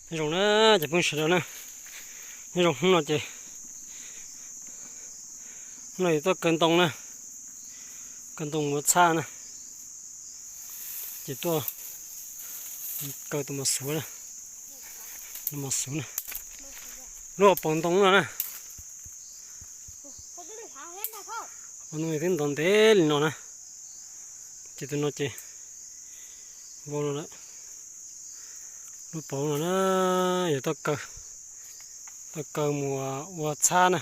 Nyob zoo na, ces phooj ywg sawv daws na, nyob zoo hnub no ces, hnub no yus tuaj kaw ntoo na, kaw ntoo mus ua txhab na, ces tuaj kaw tus mos xuv na, mos xuv na, lub hauv paus ntoo no na, paus ntoo twb ntov ntev li no na, ces tus no ces vau los lawm, lub paus no na, yog tuaj kaw, tuaj kaw mus ua txhab na.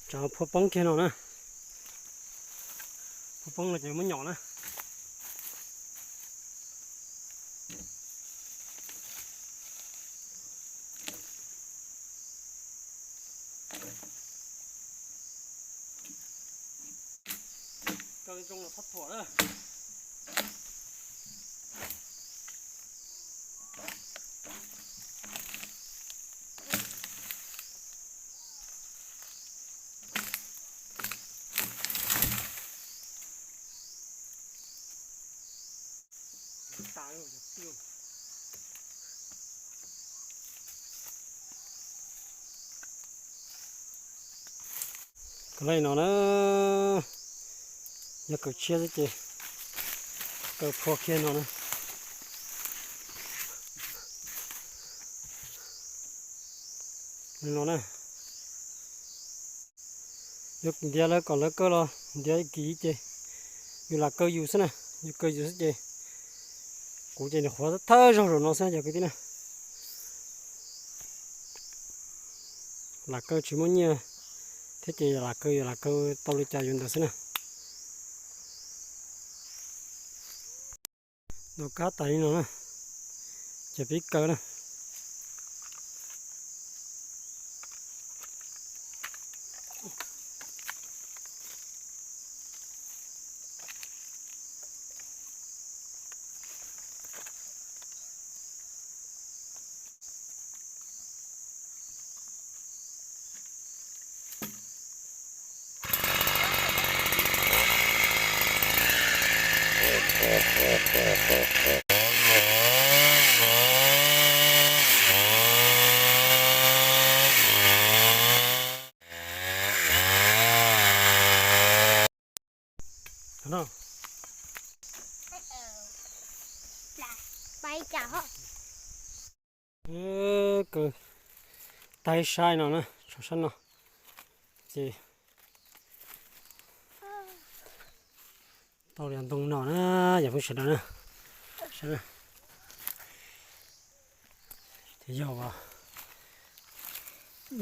Tsam phua poob kiag no na, phua poob no ces muab nyom na. Kaw zoo los txhob thuam na. Kaw li no na, yog kaw tshiab xwb ces kaw phua kiag no na. Li no na, yus ntiav lawv kom lawv kaw los ntiav ib kis ces yus lam kaw yus xwb na, yus kaw yus xwb ces kuv ces nws qhuav thawj zaug zaum no xwb cov kwv tij na. Lam kaw tsis muaj nyiaj thiab ces yus lam kaw, yus lam kaw tau li cas yuav ntawd xwb na. Ntaus kab tas li no na, ces pib kaw na. Kaw tag ib sab no na, tshuav sab no ces tau li ntoo no na, yog phooj sawv daws na. Ces yog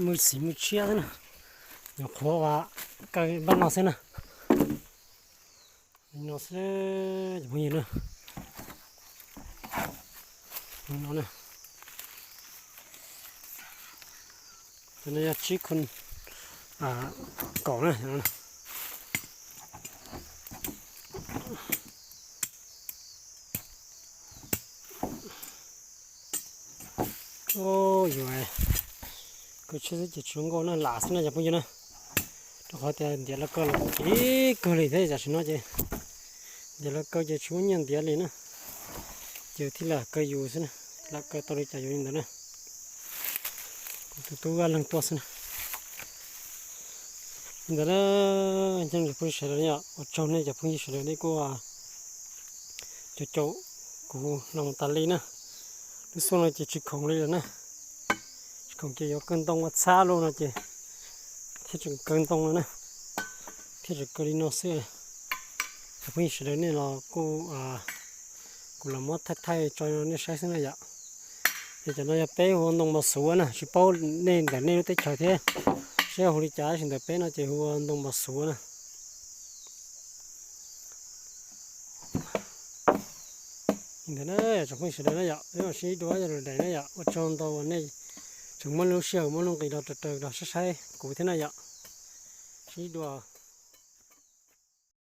muaj xiv muaj tshiab xwb na, nyuam qhuav ua kaw npaj no xwb na. Li no xwb, cov phooj ywg na. Li no na. Cov no yog tsib khon kaum na. Yus kaw tshiab xwb ces tsis zoo nkauj na, lam xwb na cov phooj ywg na. Rau qhov tias ntiav lawv kaw los ib kawg li thiab, tam sim no ces ntiav lawv kaw ces tsis muaj nyiaj ntiav li na. Ces thiaj lam kaw yus xwb na, lam kaw tau li cas yuav li ntawd na. Kuv tus tub vaj leeg tuaj xwb na. Li ntawd na, cov phooj ywg sawv daws, ua tsaug nej cov phooj ywg sawv daws nej kuj caum caum kuv los tas li na. Lub xyoo no ces tsis khoom li lawm na. Tsis khoom ces yuav kaw ntoo ua txhab lawm no ces thiaj tseem kaw ntoo no na, thiaj tseem kaw li no xwb. Cov phooj ywg sawv daws nej los kuj, kuv los muab thaij thaij tso nej saib xwb na yom. Ces cov no yog peb hu ua ntoo mos xuv na, tsis paub nej ntawm nej lub teb chaws thiab seb hu li cas, tab sis ntawm peb no ces hu ua ntoo mos xuv na. Ntawd na, tsoom phooj ywg sawv daws na yom, peb mam sib ntsib dua yog lus daim na yom. Ua tsaug ntau uas nej tseem muab lub sij hawm muab lub nqis los raws raws los saib saib kuv thiab na yom. Sib ntsib dua.